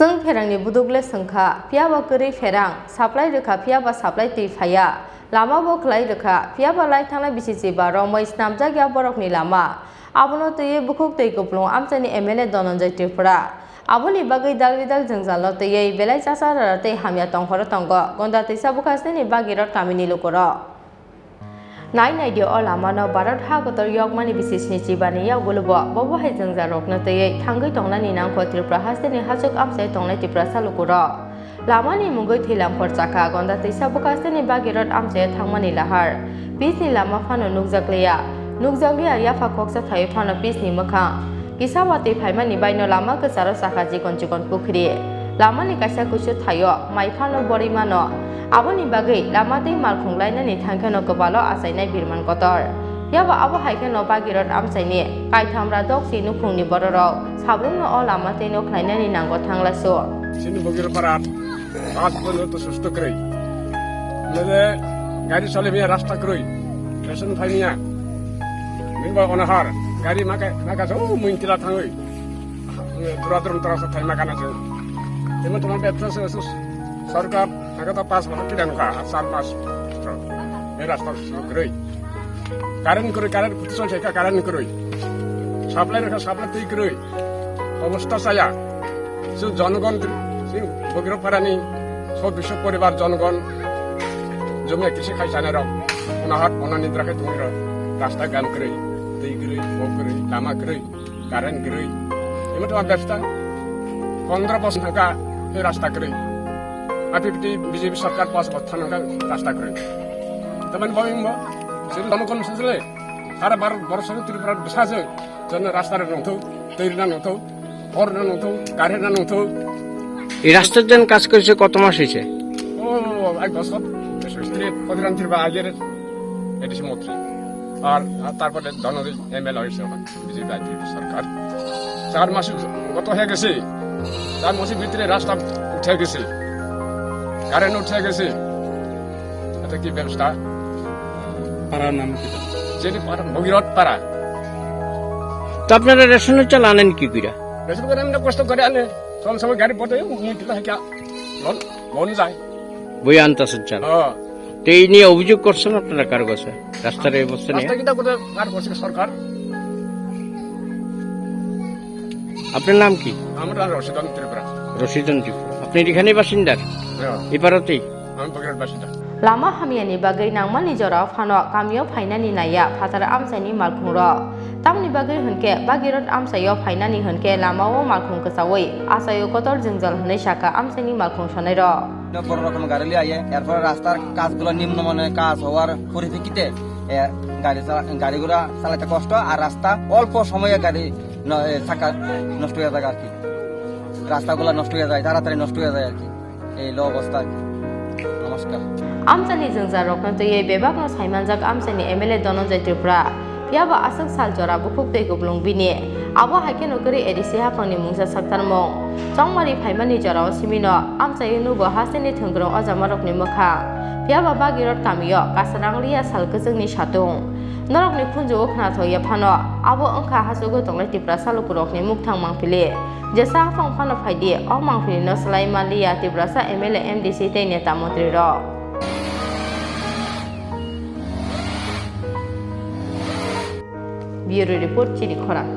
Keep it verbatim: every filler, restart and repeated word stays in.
Chwng pherangni buduk le swngkha, phiyaba kwrwi pherang, supply rwkha phiyaba supply twi phaiya, lama bo kwlai rwkha, phiyaba lai thangnai bisi chiba romwi snamjakya borokni lama. Abono twiwi bukhuk twi kupulung amchaini M L A Dhananjay Tripura. Aboni bagwi dal bidal jwngjalo twiwi belai chasarara tei hamya tongphoro tongo Gonda Twisa Bwkhasteni Bagirot kamini lukurok. Nai nai di o lamano Bharat ha kotor yokmani bisi sni chibani yakgulo bo, bobo hai jwngjalrokno twiwi thangwi tongnani nangkho Tripura hasteni hachuk amchai tongnai Tiprasa lukurok. Lamani mungwi Thwilamphor Chakha, Gonda Twisa Bwkhasteni Bagirot amchaio thangmani lahar. Pitch ni lama phano nukjakliya. Nukjakliya yapha khoksa thaio phano pitch ni mwkhang. Kisa watwi phaimani baino lama kwcharo chakha chikon chikon pukhri. Lamani kaisa kusu thaio mai phano borwi mano. Aboni bagwi lama tei malkhung lainani thangkheno kwbalo achainai birman kotor. Phiya ba abo hai kheno Bagirot amchaini kaitham ra doksi nukhungni bororok sabrumno o lama twi no khlainani nango thanglasu. Chini Bogirpara rasta to susto kwrwi. Nede gari chole miya rasta kwrwi. Ration phai miya. Minba onahar gari maka maka jo muintila thangwi. Duradrum tara sa thai maka na jo. Temo toma betsa se sus sarkar aga ta pas bosor kidan ka sat mas. Ei rasta susto kwrwi. Current kwrwi, current kutu chol kha current kwrwi. Supply rwkha, supply twi kwrwi. Obostha chaya. Chwng jonogon, chwng Bogirok parani sot bisok poribar jonogon jomia kisi khai chanai rok. Onahat onani drakhe tongwi rok. Rasta gam kwrwi, twi kwrwi, bo kwrwi, lama kwrwi, current kwrwi. Imo to abdasta pondro bosor thangkha, ei rasta kwrwi. Apipti B J P sarkar pas bosor thangkha rasta kwrwi. Tamani bo imo, sini jonogon sasle. Sara Bharat borosoni Tripura bwsajwk jono rasta rok nongthok, twi rwna nongthok, hor rwna nongthok, gari rwna nongthok. এই রাস্তার জন্য কাজ করেছে কত মাস হয়েছে? ও, এক বছর। স্ত্রী প্রধানমন্ত্রী বা আগের এডিসি মন্ত্রী। আর, আর তারপরে ধনঞ্জয় এমএলএ হয়েছে আমার বিজেপি আইপিএফ সরকার। চার মাস গত হয়ে গেছে, চার মাসের ভিতরে রাস্তা উঠে গেছে, কারেন্ট উঠে গেছে। এটা কি ব্যবস্থা? পাড়ার নাম কি? যেটি পাড়া, ভগীরথ পাড়া। তো আপনারা রেশনের চাল আনেন কি কইরা? রেশন করে আমরা কষ্ট করে আনে, সব সময় গাড়ি পথে মুখ দিলে হয় কি, মন, মন যায়। বই আনতেছেন চাল। হ্যাঁ। তো এই নিয়ে অভিযোগ করছেন আপনারা কার কাছে? রাস্তার এই অবস্থা নিয়ে? রাস্তা কিটা করে কার করছে সরকার? আপনার নাম কি? আমার নাম রশিদন ত্রিপুরা। রশিদন ত্রিপুরা। আপনি এখানেই বাসিন্দা? হ্যাঁ। এই পাড়াতেই? আমি ভগীরথ বাসিন্দা। Lama hamyani bagwi nangmani jorao phano kamio phainani naiya phatar amchaini malkhungrok. Tamni bagwi hwnkhe Bagirot amchaio phainani hwnkhe lamao malkhung kwchaui achaio kotor jwngjal hwnwi sakha amchaini malkhung sonairok. বড় রকম গাড়ি লিয়ে আইয়ে, এরপরে রাস্তার কাজগুলো নিম্নমানের কাজ হওয়ার পরিপ্রেক্ষিতে, এ, গাড়ি চালা-, গাড়ি ঘোড়া চালাতে কষ্ট, আর রাস্তা অল্প সময়ে গাড়ি ন-, এ, চাকা নষ্ট হয়ে যায় আর কি, রাস্তাগুলো নষ্ট হয়ে যায়, তাড়াতাড়ি নষ্ট হয়ে যায় আর কি, এই লো অবস্থা। নমস্কার। Amchaini jwngjalrokno twiwi bebakno saimanjak amchaini M L A Dhananjay Tripura. Phiya ba aswk sal jora bukhuk twi kupulung bini. Abo hai kheno kwrwi A D C haphangni mungsa saktarmung. Chongmari phaimani jorao simino amchaio nugo hasteni thwngkwrwng ojamarokni mwkhang. Phiya ba Bagirot kamio kasarang liya sal kwchwngni satung. Norokni khunju-o khnathokya phano abo wngkha hachugwi tongnai Tiprasa lukurokni mukthang mangpili. Jesa haphang phano phaidi, o mangpilino swlai manliya Tiprasa M L A, M D C tei neta montrirok. Bureau Report, Chini Khorang.